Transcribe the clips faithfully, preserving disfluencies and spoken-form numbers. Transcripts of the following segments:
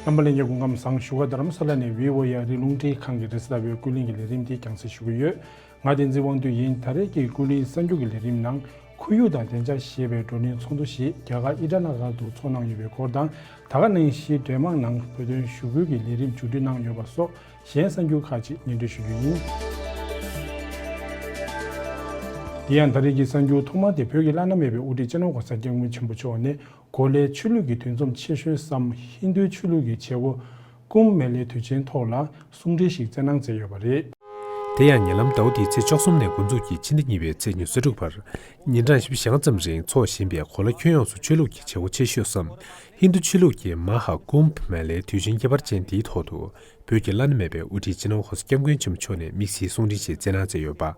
རྣམ་པ་ལྷན་རྒྱས་སྐུ་ཁམས་བཟང་། བཞུགས་སྒར་རྡ་རམ་ས་ལ་ནས་བྷི་ཨོ་ཨེ་ཨ་རིའི་རླུང་འཕྲིན་ཁང་གི་རེས་གཟའ་ཟླ་བའི་ཀུན་གླེང་གི་ལས་རིམ་འདི་རྒྱང་སྲིང་ཞུ་གི་ཡོད། ང་བསྟན་འཛིན་དབང་འདུས་ཡིན། ད་རེས་ཀྱི་ཀུན་གླེང་གསར་འགྱུར་གྱི་ལས་རིམ་ནང་ཁོར་ཡུག་དང་བདེ་འཇགས་ཞེས་པའི་བགྲོ་གླེང་ཚོགས་འདུ་ཞིག་རྒྱ་གར་ཨི་ཊ་ན་གར་དུ་ཚོགས་གནང་ཡོད་པའི་སྐོར་དང་། ད་ག་ནང་བཞིན་འདས་མ་ནང་བོད་དོན་ཞུ་སྐུལ་གྱི་ལས་རིམ་མཇུག་སྒྲིལ་གནང་ཡོད་པ་སོགས་གཞན་གསར་འགྱུར་ཁག་ཅིག་སྙན་སྒྲོན་ཞུ་རྒྱུ་ཡིན། དེ་ཡང་ད་རེས་ཀྱི་གསར་འགྱུར་ཐོག་མ་དེ་བོད་ཀྱི་བླ་ན་མེད་པའི་དབུ་ཁྲིད་སྤྱི་ནོར་༸གོང་ས་༸སྐྱབས་མགོན་ཆེན་པོ་མཆོག་ནས། གོ་ལའི་ཆོས་ལུགས་ཀྱི་འདུ་འཛོམས་ཆེ་ཤོས་སམ་ཧིན་རྡུའི་ཆོས་ལུགས་ཀྱི་བྱེད་སྒོ་ཀུམ་མེ་ལའི་དུས་ཆེན་ཐོག་ལ་གསུང་འཕྲིན་ཞིག་བསྩལ་གནང་མཛད་ཡོད་པ་རེད། དེ་ཡང་ཉེ་ལམ་ཟླ་བ་འདིའི་ཚེས་བཅུ་གསུམ་ནས་འགོ་འཛུགས་ཀྱིས་ཕྱི་ཟླ་གཉིས་པའི་ཚེས་ཉི་ཤུ་རྩ་དྲུག་བར་ཉིན་གྲངས་བཞི་བཅུ་ཞེ་ལྔ་ཙམ་རིང་འཚོགས་བཞིན་པའི་གོ་ལ་ཁྱོན་ཡོངས་སུ་ཆོས་ལུགས་ཀྱི་བྱེད་སྒོ་ཆེ་ཤོས་སམ་ཧིན་རྡུ་ཆོས་ལུགས་ཀྱི་མ་ཧཱ་ཀུམ་མེ་ལའི་དུས་ཆེན་ཁྱད་པར་ཅན་འདིའི་ཐོག་ཏུ། བོད་ཀྱི་བླ་ན་མེད་པའི་དབུ་ཁྲིད་སྤྱི་ནོར་༸གོང་ས་༸སྐྱབས་མགོན་ཆེན་པོ་མཆོག་ནས་དམིགས་བསལ་གསུང་འཕྲིན་ཞིག་བསྩལ་གནང་མཛད་ཡོད་པ།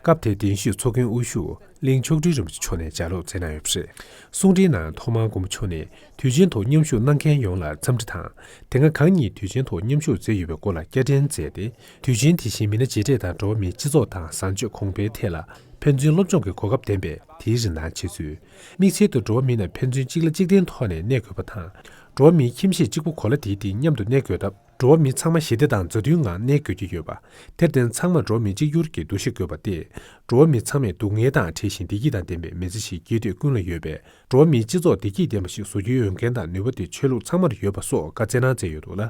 སྐབས་དེར་གདན་ཞུས་ཚོགས་མགོན་དབུ་བཞུགས་གླིང་མཆོག་སྤྲུལ་རིན་པོ་ཆེ་མཆོག་ནས་ལྗགས་ཀློག་མཛད་གནང་ཡོད་པ་རེད། གསུང་འཕྲིན་ནང་ཐོག་མར་མགོན་པོ་མཆོག་ནས་དུས་ཆེན་ཐོག་མཉམ་ཞུགས་གནང་མཁན་ཡོངས་ལ་འཚམས་འདྲི་དང་། དེ་སྔ་གང་ཉིད་དུས་ཆེན་ཐོག་མཉམ་ཞུགས་མཛད་ཡོད་པའི་སྐོར་ལ་བསྐྱར་དྲན་མཛད་དེ། དུས་ཆེན་དེ་བཞིན་མི་སྣ་མཇལ་འཕྲད་དང་འགྲོ་བ་མིའི་སྤྱི་ཚོགས་དང་བཟང་སྤྱོད་གོང་འཕེལ་ཐད་ལ་ཕན་ཚུན་སློབ་སྦྱོང་གི་གོ་སྐབས་ལྡན་པས་དེའི་རིན་ཐང་ཆེ་ཚུལ། དམིགས་བསལ་དུ་འགྲོ་བ་མི་རྣམས་ཕན་ཚུན་གཅིག་ལ་གཅིག་བརྟེན་ཐོག་ནས་གནས་དགོས་པ་དང་། འགྲོ་བ་མིའི་ཁྱིམ་གཞིས་གཅིག་པུ་གོ་ལ་དེའི་སྟེང་མཉམ་དུ་གནས་དགོས་སྟབས། འགྲོ་བ་མི་ཚང་མ་ཞི་བདེ་དང་མཛའ་མཐུན་ངང་གནས་དགོས་ཀྱི་ཡོད་པ། དེར་བརྟེན་ཚང་མར་འགྲོ་བ་མི་གཅིག་གྱུར་གྱི་འདུ་ཤེས་དགོས་པ་སྟེ། འགྲོ་བ་མི་ཚང་མས་སྡུག་བསྔལ་དང་བྲལ་ཞིང་བདེ་སྐྱིད་དང་ལྡན་པའི་མི་ཚེ་ཞིག་སྐྱེལ་འདོད་ཀུན་ལ་ཡོད་པས། འགྲོ་བ་མིའི་སྤྱི་ཚོགས་བདེ་སྐྱིད་ལྡན་པ་ཞིག་བཟོ་རྒྱུའི་འོས་འགན་དང་ནུས་པ་དེ་ཆོས་ལུགས་ཚང་མར་ཡོད་པ་སོགས་བཀའ་སྩལ་གནང་མཛད་ཡོད་འདུག་ལ།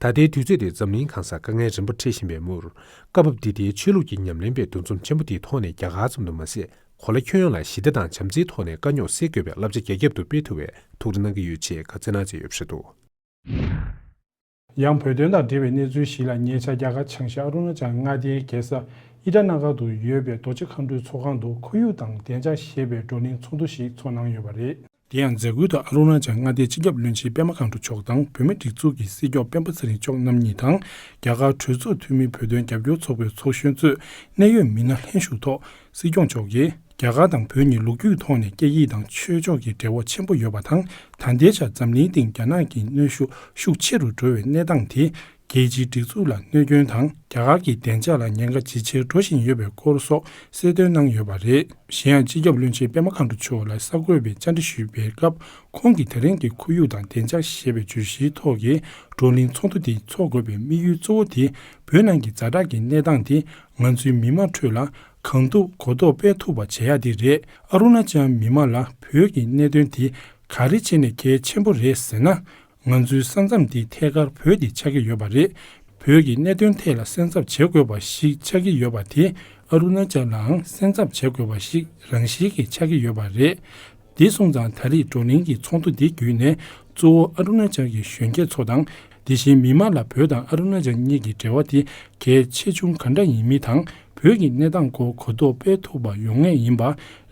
ད་ལྟའི་དུས་ཚོད་དེ་འཛམ་གླིང་གང་སར་དཀའ་ངལ་རིམ་པ་འཕྲད་བཞིན་པའི་མུར། སྐབས་བབ་འདི་དེའི་ཆོས་ལུགས་ཀྱི་ཉམས་ལེན་པའི་འདུ་འཛོམས་ཆེན་པོ་དེའི་ཐོག་ནས་རྒྱ་གར་ཙམ་དུ་མ་ཟད། གོ་ལ་ཁྱོན་ཡོངས་ལ་ཞི་བདེ་དང་བྱམས་བརྩེའི་ཐོག་ནས་དཀའ་རྙོག་སེལ་དགོས་པའི་བསླབ་བྱ་རྒྱ་ཁྱབ་ཏུ་སྤེལ་ཐུབ་པའི་ཐུགས་རེ་གནང་གི་ཡོད་ཅེས་བཀའ་སྩལ་གནང་མཛད་ཡོད་པ་རེད་འདུག། ཡང་བོད་དོན་དང་འབྲེལ་བའི་གནས་ཚུལ་ཞིག་ལ། ཉེ་ཆར་རྒྱ་གར་བྱང་ཤར་ཨ་རུ་ན་ཅལ་མངའ་སྡེའི་རྒྱལ་ས་ཨི་ཊ་ན་གར་དུ་ཡོད་པའི་རྡོ་རྗེ་མཁའ་འགྲོའི་ཚོགས་ཁང་དུ་ཁོར་ཡུག་དང་བདེ་འཇགས་ཞེས་པའི་བགྲོ་གླེང་ཚོགས་འདུ་ཞིག་ཚོགས་གནང་ཡོད་པ་རེད། དེ་ཡང་མཛད་སྒོའི་ཐོག་ཨ་རུ་ན་ཅལ་མངའ་སྡེའི་སྤྱི་ཁྱབ་བློན་ཆེན་པད་མ་མཁའ་འགྲོ་མཆོག་དང་། བོད་མིའི་སྒྲིག་འཛུགས་ཀྱི་སྲིད་སྐྱོང་སྤེན་པ་ཚེ་རིང་མཆོག་རྣམ་གཉིས་དང་། རྒྱ་གར་གྲོས་ཚོགས་འཐུས་མི་བོད་དོན་རྒྱབ་སྐྱོར་ཚོགས་པའི་ཚོགས་གཞོན་གཙོས་གནད་ཡོད་མི་སྣ་ལྷན་ཞུགས་ཐོག། སྲིད་སྐྱོང་མཆོག་གིས་རྒྱ་གར་དང་བོད་གཉིས་ལོ་རྒྱུས་ཐོག་ནས་སྐད་ཡིག་དང་ཆོས་ཕྱོགས་ཀྱི་འབྲེལ་བ་ཆེན་པོ་ཡོད་པ་དང་། ད་ལྟའི་ཆར་འཛམ་གླིང་སྟེང་རྒྱ་ནག་གི་གནོན་ཤུགས་ཤུགས་ཆེ་རུ་འགྲོ་བའི་གནས་སྟངས་དེ། རྒྱལ་སྤྱིའི་སྒྲིག་འཛུགས་ལ་གནོད་སྐྱོན་དང་། རྒྱ་གར་གྱི་བདེ་འཇགས་ལ་ཉེན་ཁ་ཇེ་ཆེར་འགྲོ་བཞིན་ཡོད་པའི་སྐོར་སོགས་གསལ་སྟོན་གནང་ཡོད་པ་རེད། གཞན་ཡང་། སྤྱི་ཁྱབ་བློན་ཆེན་པད་མ་མཁའ་འགྲོ་མཆོག་ལ་གསར་འགོད་པས་བཅར་འདྲི་ཞུས་པའི་སྐབས། ཁོང་གིས་དེ་རིང་གི་ཁོར་ཡུག་དང་བདེ་འཇགས་ཞེས་པའི་བརྗོད་གཞིའི་ཐོག་གི་བགྲོ་གླེང་ཚོགས་འདུ་དེ་འཚོགས་དགོས་པའི་དམིགས་ཡུལ་གཙོ་བོ་དེ། བོད་ནང་གི་ཛ་དྲག་གི་གནས་སྟངས་དེ་ང་ཚོའི་མི་མང་ཁྲོད་ལ་གང་ཐུབ་གོ་རྟོགས་སྤེལ་ཐུབ་པ་བྱེད་ཡ་དེ་རེད། ཨ་རུ་ན་ཅལ་མི་མང་ལ་བོད་ཀྱི་གནད་དོན་དེ་ག་རེ་བྱས་ནས་གལ་ཆེན་པོ་རེད་ཟེར་ན། ང་ཚོའི་ས་མཚམས་འདི་ཐད་ཀར་བོད་དེ་ཆགས་ཀྱི་ཡོད་པ་རེད། བོད་ཀྱི་གནད་དོན་ཐད་ལ་སེམས་འཚབ་བྱེད་དགོས་པ་ཞིག་ཆགས་ཀྱི་ཡོད་པ་དེ། ཨ་རུ་ན་ཅལ་ལའང་སེམས་འཚབ་བྱེད་དགོས་པ་ཞིག་རང་བཞིན་གྱིས་ཆགས་ཀྱི་ཡོད་པ་རེད། དེ་སོང་ཙང་། ད་རེས་བགྲོ་གླེང་གི་ཚོགས་འདུ་འདི་བརྒྱུད་ནས། གཙོ་བོ་ཨ་རུ་ན་ཅལ་གྱི་གཞོན་སྐྱེས་ཚོ་དང་། དེ་བཞིན་མི་མང་ལ་བོད་དང་ཨ་རུ་ན་ཅལ་གཉིས་ཀྱི་འབྲེལ་བ་དེ་གལ་ཆེ་ཆུང་ག་འདྲ་ཡིན་མིན་དང་། བོད་ཀྱི་གནས་སྟངས་སྐོར་གོ་རྟོགས་སྤེལ་ཐུབ་པ་ཡོང་ངེས་ཡིན་པ་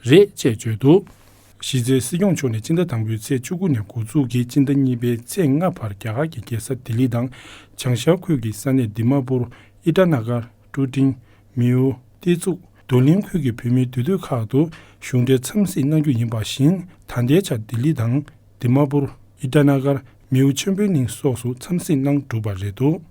རེད་ཅེས་བརྗོད་འདུག། གཞི་རྩའི་སྲིད་སྐྱོང་མཆོག་ནས་སྤྱི་ཟླ་དང་པོའི་ཚེས་བཅུ་དགུ་ནས་འགོ་འཛུགས་ཀྱིས་སྤྱི་ཟླ་གཉིས་པའི་ཚེས་ལྔ་བར་རྒྱ་གར་གྱི་རྒྱལ་ས་ལྡི་ལི་དང་། བྱང་ཤར་ཁུལ་གྱི་ས་གནས་དི་མ་པུར། ཨི་ཊ་ན་གར། ཀྲུ་ཀྲིང་། མེའོ། ཏེ་ཙུག། རྡོར་གླིང་ཁུལ་གྱི་བོད་མིའི་འདུས་སྡོད་ཁག་ཏུ་གཞུང་འབྲེལ་འཚམས་གཟིགས་གནང་རྒྱུ་ཡིན་པ་བཞིན། ད་ལྟའི་ཆར་ལྡི་ལི་དང་། དི་མ་པུར། ཨི་ཊ་ན་གར། མེའོ་ཆོས་འཕེལ་གླིང་སོགས་སུ་འཚམས་གཟིགས་གནང་གྲུབ་པ་རེད་འདུག།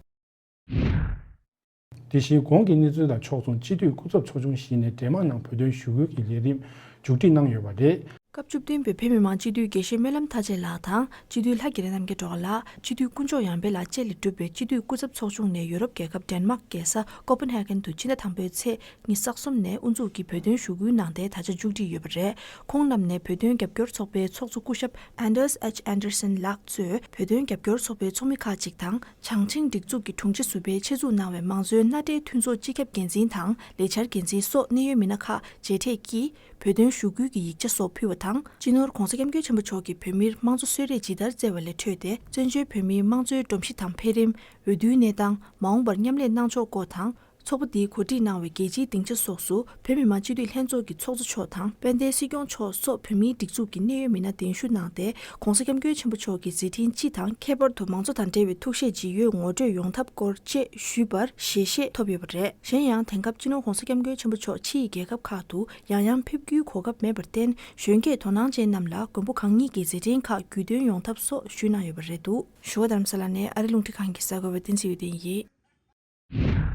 དེ་བཞིན་གོང་གི་གནས་ཚུལ་དང་ཕྱོགས་མཚུངས། སྤྱི་འཐུས་སྐུ་ཚབ་ཚོགས་ཆུང་ཞིག་ནས་འདས་མ་ནང་བོད་དོན་ཞུ་སྐུལ་གྱི་ལས་རིམ་མཇུག་སྒྲིལ་གནང་ཡོད་པ་རེད། སྐབས་བཅུ་བདུན་པའི་བོད་མི་མང་སྤྱི་འཐུས་དགེ་བཤེས་སྨོན་ལམ་མཐའ་ཆེན་ལགས་དང་། སྤྱི་འཐུས་ལྷ་དགེ་ལེགས་རྣམ་རྒྱལ་སྒྲོལ་དཀར་ལགས། སྤྱི་འཐུས་དཀོན་མཆོག་ཡར་འཕེལ་ལགས་བཅས་ལས་གྲུབ་པའི་སྤྱི་འཐུས་སྐུ་ཚབ་ཚོགས་ཆུང་ནས་ཡོ་རོབ་རྒྱལ་ཁབ་ཌེན་མཱག་རྒྱལ་ས་ཀོ་པན་ཧེ་གན་དུ་ཕྱི་ཟླ་དང་པོའི་ཚེས་ཉི་ཤུ་རྩ་གསུམ་ནས་དབུ་འཛུགས་ཀྱིས་བོད་དོན་ཞུ་སྐུལ་གནང་སྟེ་ད་ཆ་མཇུག་སྒྲིལ་ཡོད་པ་རེད། ཁོང་རྣམས་ནས་བོད་དོན་རྒྱབ་སྐྱོར་ཚོགས་པའི་ཚོགས་གཙོ་སྐུ་ཞབས་Anders H Andersen་ལགས་གཙོས་བོད་དོན་རྒྱབ་སྐྱོར་ཚོགས་པའི་ཚོགས་མི་ཁག་ཅིག་དང་། བྱང་ཆིངས་སྒྲིག་འཛུགས་ཀྱི་དྲུང་ཆེ་ཟུར་པས་ཆེད་འཛུགས་གནང་བའི་མང་གཙོའི་མནའ་འབྲེལ་མཐུན་ཚོགས་སྤྱི་ཁྱབ་འགན་འཛིན་དང་ལས་འཆར་འགན་འཛིན་སོགས་གནད་ཡོད་མི་སྣ་ཁག་མཇལ་འཕྲད་ཀྱིས། བོད་དོན་ཞུ་སྐུལ་གྱི་ཡིག་ཆ་སོགས་ཕུལ་བ་དང་། སྤྱི་ནོར་༸གོང་ས་༸སྐྱབས་མགོན་ཆེན་པོ་མཆོག་གིས་བོད་མིར་དམངས་གཙོ་གསོལ་རས་ཇི་ལྟར་བསྩལ་བ་ལས་འཕྲོས་ཏེ། བཙན་བྱོལ་བོད་མིའི་དམངས་གཙོའི་སྒྲོམ་གཞི་དང་འཕེལ་རིམ། འོས་བསྡུའི་གནས་སྟངས། མ་འོངས་པར་མཉམ་ལས་གནང་ཕྱོགས་སྐོར་དང་། ཚོགས་པ་འདིས་གོ་སྒྲིག་གནང་བའི་རྒྱལ་སྤྱིའི་སྡིངས་ཆ་སོགས་སུ། བོད་མི་མང་སྤྱི་འཐུས་ལྷན་ཚོགས་ཀྱི་ཚོགས་གཙོ་མཆོག་དང་། དཔལ་ལྡན་སྲིད་སྐྱོང་མཆོག་སོགས་བོད་མིའི་སྒྲིག་འཛུགས་ཀྱི་གནད་ཡོད་མི་སྣ་གདན་ཞུ་གནང་སྟེ། ༸གོང་ས་༸སྐྱབས་མགོན་ཆེན་པོ་མཆོག་གི་མཛད་འཕྲིན་སྤྱི་དང་། ཁྱད་པར་དུ་མང་གཙོ་དང་འབྲེལ་བའི་ཐུགས་བཞེད་ཇི་ཡོད་ངོ་སྤྲོད་ཡོང་ཐབས་སྐོར་བཅས་ཞུས་པར་ཞལ་བཞེས་ཐོབ་ཡོད་པ་རེད། གཞན་ཡང་། དེང་སྐབས་སྤྱི་ནོར་༸གོང་ས་༸སྐྱབས་མགོན་ཆེན་པོ་མཆོག་ཕྱི་ཡི་རྒྱལ་ཁབ་ཁག་ཏུ་ཡང་ཡང་ཕེབས་རྒྱུའི་གོ་སྐབས་མེད་པར་བརྟེན། གཞོན་སྐྱེས་དོ་སྣང་ཅན་རྣམས་ལ་མགོན་པོ་གང་ཉིད་ཀྱི་མཛད་འཕྲིན་ཁག་བརྒྱུད་སྟོན་ཡོང་ཐབས་སོགས་ཞུས་གནང་ཡོད་པ་རེད་འདུག། བཞུགས་སྒར་རྡ་རམ་ས་ལ་ནས་ཨ་རི་རླུང་འཕྲིན་ཁང་གི་གསར་འགོད་པ་བསྟན་འཛིན་འོད་ལྡན་ཡིན།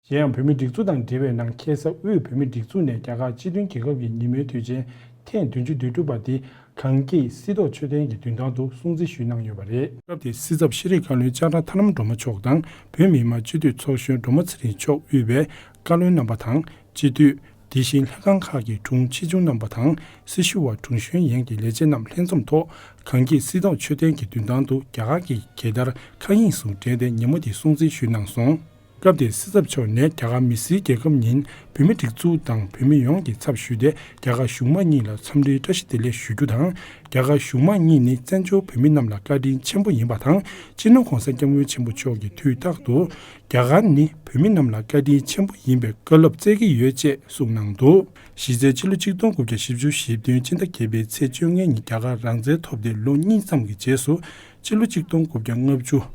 གཞན་ཡང་། བོད་མིའི་སྒྲིག་འཛུགས་དང་འབྲེལ་བའི་ནང་། ཁ་སང་དབུས་བོད་མིའི་སྒྲིག་འཛུགས་ནས་རྒྱ་གར་སྤྱི་མཐུན་རྒྱལ་ཁབ་ཀྱི་ཉིན་མོའི་དུས་ཆེན་ཐེངས་བདུན་ཅུ་དོན་དྲུག་པ་འདི་ གངས་སྐྱིད་སྲིད་ཐོག་མཆོད་རྟེན་གྱི་མདུན་ཐང་དུ་སྲུང་བརྩི་ཞུས་གནང་ཡོད་པ་རེད། སྐབས་དེར་སྲིད་ཚབ་ཤེས་རིག་བཀའ་བློན་ལྕགས་བྲག་ཐར་ལམ་སྒྲོལ་མ་མཆོག་དང་བོད་མི་མང་སྤྱི་འཐུས་ཚོགས་གཞོན་སྒྲོལ་མ་ཚེ་རིང་མཆོག་དབུས་པའི་བཀའ་བློན་རྣམ་པ་དང་སྤྱི་འཐུས། དེ་བཞིན་ལྷན་ཁང་ཁག་གི་དྲུང་ཆེ་ཆུང་རྣམ་པ་དང་སྲི་ཞུ་བ་དྲུང་གཞོན་ཡན་གྱི་ལས་བྱེད་རྣམས་ལྷན་འཛོམས་ཐོག་གངས་སྐྱིད་སྲིད་ཐོག་མཆོད་རྟེན་གྱི་མདུན་ཐང་དུ་རྒྱ་གར་གྱི་རྒྱལ་དར་མཁའ་དབྱིངས་སུ་བསྒྲེངས་ཏེ་ཉིན་མོ་དེ་སྲུང་བརྩི་ཞུས་གནང་སོང་། སྐབས་དེར་སྲིད་ཚབ་མཆོག་ནས་རྒྱ་གར་མི་སེར་རྒྱལ་ཁབ་ཉིན་བོད་མི་སྒྲིག་འཛུགས་དང་བོད་མི་ཡོངས་ཀྱི་ཚབ་ཞུས་ཏེ་རྒྱ་གར་གཞུང་མང་གཉིས་ལ་འཚམས་འདྲིའི་བཀྲ་ཤིས་བདེ་ལེགས་ཞུ་རྒྱུ་དང་། རྒྱ་གར་གཞུང་མང་གཉིས་ནི་བཙན་བྱོལ་བོད་མི་རྣམས་ལ་བཀའ་དྲིན་ཆེན་པོ་ཡིན་པ་དང་སྤྱི་ནོར་༸གོང་ས་༸སྐྱབས་མགོན་ཆེན་པོ་མཆོག་གིས་དུས་རྟག་ཏུ་རྒྱ་གར་ནི་བོད་མི་རྣམས་ལ་བཀའ་དྲིན་ཆེན་པོ་ཡིན་པའི་བཀའ་སློབ་སྩལ་གྱི་ཡོད་ཅེས་གསུངས་གནང་འདུག་གཞི་རྩའི་ཕྱི་ལོ་ཆིག་སྟོང་དགུ་བརྒྱ་བཞི་བཅུ་ཞེ་བདུན་སྤྱི་ཟླ་བརྒྱད་པའི་ཚེས་བཅོ་ལྔ་ཉིན་རྒྱ་གར་རང་བཙན་ཐོབ་སྟེ་ལོ་གཉིས་ཙམ་གྱི་རྗེས་སུ་ཕྱི་ལོ་ཆིག་སྟོང་དགུ་བརྒྱ་ལྔ་བཅུ།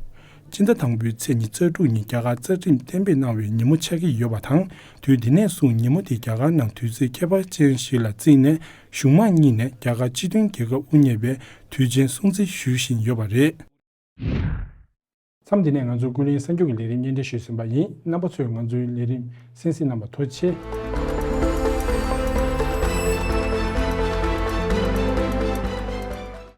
སྤྱི་ཟླ་དང་པོའི་ཚེས་ཉི་ཤུ་རྩ་དྲུག་ཉིན་རྒྱ་གར་རྩ་ཁྲིམས་གཏན་འབེབས་གནང་བའི་ཉིན་མོ་ཆགས་ཀྱི་ཡོད་པ་དང་། དུས་འདི་ནས་བཟུང་ཉིན་མོ་དེ་རྒྱ་གར་ནང་དུས་ཚོད་ཁྱད་པར་ཅན་ཞིག་ལ་བརྩིས་ནས་གཞུང་མང་གཉིས་ནས་རྒྱ་གར་སྤྱི་མཐུན་རྒྱལ་ཁབ་དབུ་བརྙེས་པའི་དུས་ཆེན་སྲུང་བརྩི་ཞུ་བཞིན་ཡོད་པ་རེད། མཚམས་འདི་ནས་ང་ཚོའི་ཀུན་གླེང་གསར་འགྱུར་གྱི་ལས་རིམ་སྙན་སྒྲོན་ཞུས་ཟིན་པ་ཡིན། རྣམ་པ་ཚོས་ང་ཚོའི་ལས་རིམ་གསན་གཟིགས་གནང་བར་ཐུགས་རྗེ་ཆེ།